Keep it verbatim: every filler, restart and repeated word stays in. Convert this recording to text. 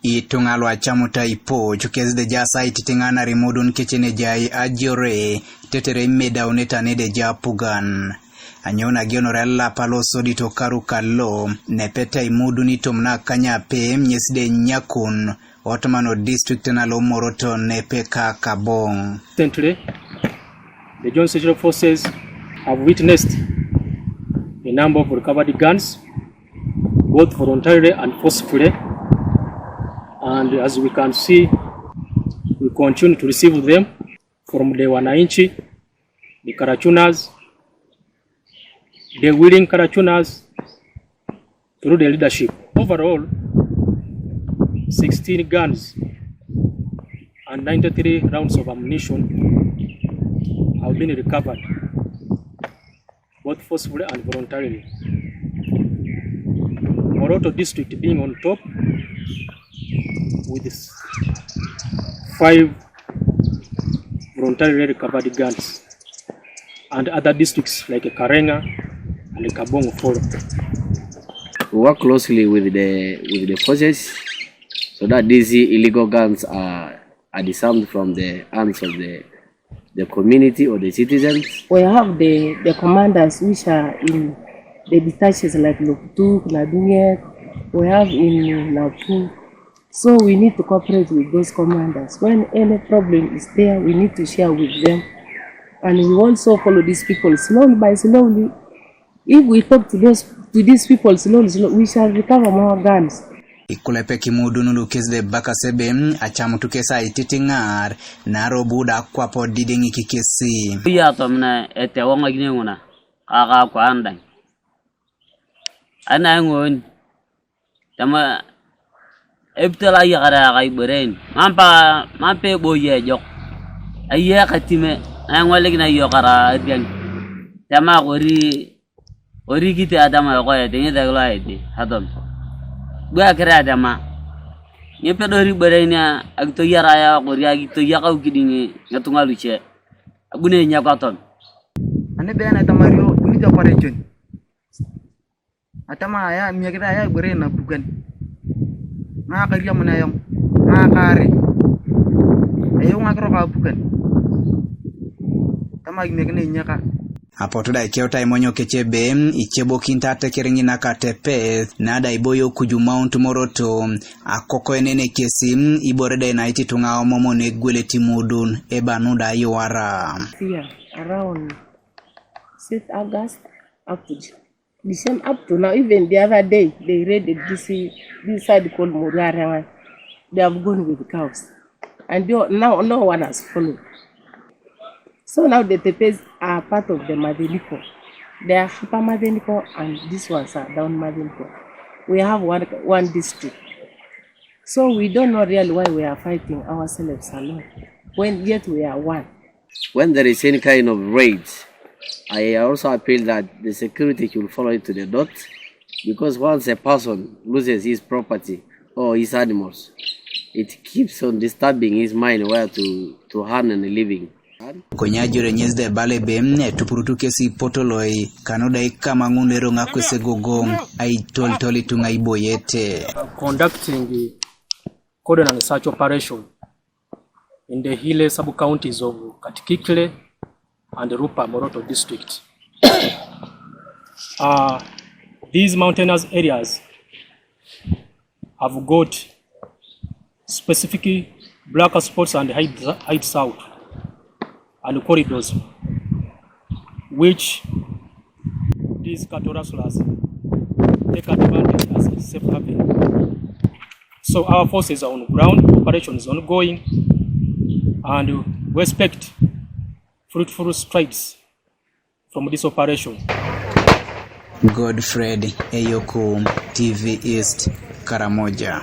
Ituŋa lu acamuta ipuc kes deja sa ititiŋanar imudun kecen ejai ajore tetere imedauneta ne deja apugan. Anyoun agionore alapa lo sodit okaru kalo nepeta imudun itom na kanyape ŋes de nyakun otman o district na lo Moroto nepe ka Kaboŋ. Recently, the Joint Security Forces have witnessed a number of recovered guns, both voluntarily and forcefully. And as we can see, we continue to receive them from the wananchi, the Karachunas, the willing Karachunas, through the leadership. Overall, sixteen guns and ninety-three rounds of ammunition have been recovered, both forcefully and voluntarily. Moroto district being on top with five voluntarily recovered guns, and other districts like Karenga and Kabong follow. We work closely with the, with the forces so that these illegal guns are, are disarmed from the hands of the, the community or the citizens. We have the, the commanders which are in the detachments like Lokutuk, Nadunget, we have in Napu. So we need to cooperate with those commanders. When any problem is there, we need to share with them. And we also follow these people slowly by slowly. If we talk to those, to these people slowly, slowly, we shall recover more guns. Ikulepek imudun lu kes de bakasebe acamutu kes aititiŋar narobu da kwapo dideŋ ikikesi. Iya tomna etewoŋakine ŋuna kaka kwandaŋ. Ana ŋon tama epitol ayakara ka ibore en mam pa mam pe eboyi ejok aye katime na eŋolikin ayokara arian tama kori kori kiti atama ekoe tiŋitek lo aiti atom bu akira atama nyepedori ibore en akitoyar aya kori akitoyak aukidiŋ ŋetuŋa luce abuni enyaku atom. Ani be na itamario bunit operation. Atama aya miakita aya ibore napukan. Ŋa kariamun ayam, ŋa kaare. Ayau ŋakiro kapukan. Tama kimiakina inyaka. Apotu da ikeuta imonyo kece be icebokinit ateker ŋina katepet na da iboyo kuju Mount Moroto akokoenene kesi ibore da inaitituŋa omomon egwelet imudun ebanu da iwara. Here around sixth August up to December, up to now, even the other day, they raided this, this side called Moruarengan. They have gone with cows. And they, now no one has followed. So now the Tepes are part of the Maveniko. They are Upper Maveniko and these ones are down Maveniko. We have one, one district. So we don't know really why we are fighting ourselves alone when yet we are one. When there is any kind of raid, I also appeal that the security should follow it to the dot, because once a person loses his property or his animals, it keeps on disturbing his mind where to, to earn a living. Konye ajore ŋes da ebala ebe etupurutu kesi ipotoloi kanu da ikama ŋun eroŋa kwese gogoŋ aitolitol ituŋa iboyete. Conducting cordon and search operation in the hilly sub-counties of Katikikle and Rupa Moroto district. Uh, these mountainous areas have got specific black spots and hide, hides out and corridors which these cattle rustlers take advantage as a safe haven. So our forces are on ground, operation is ongoing, and we expect fruitful strides from this operation. Godfred Eyoku, T V East, Karamoja.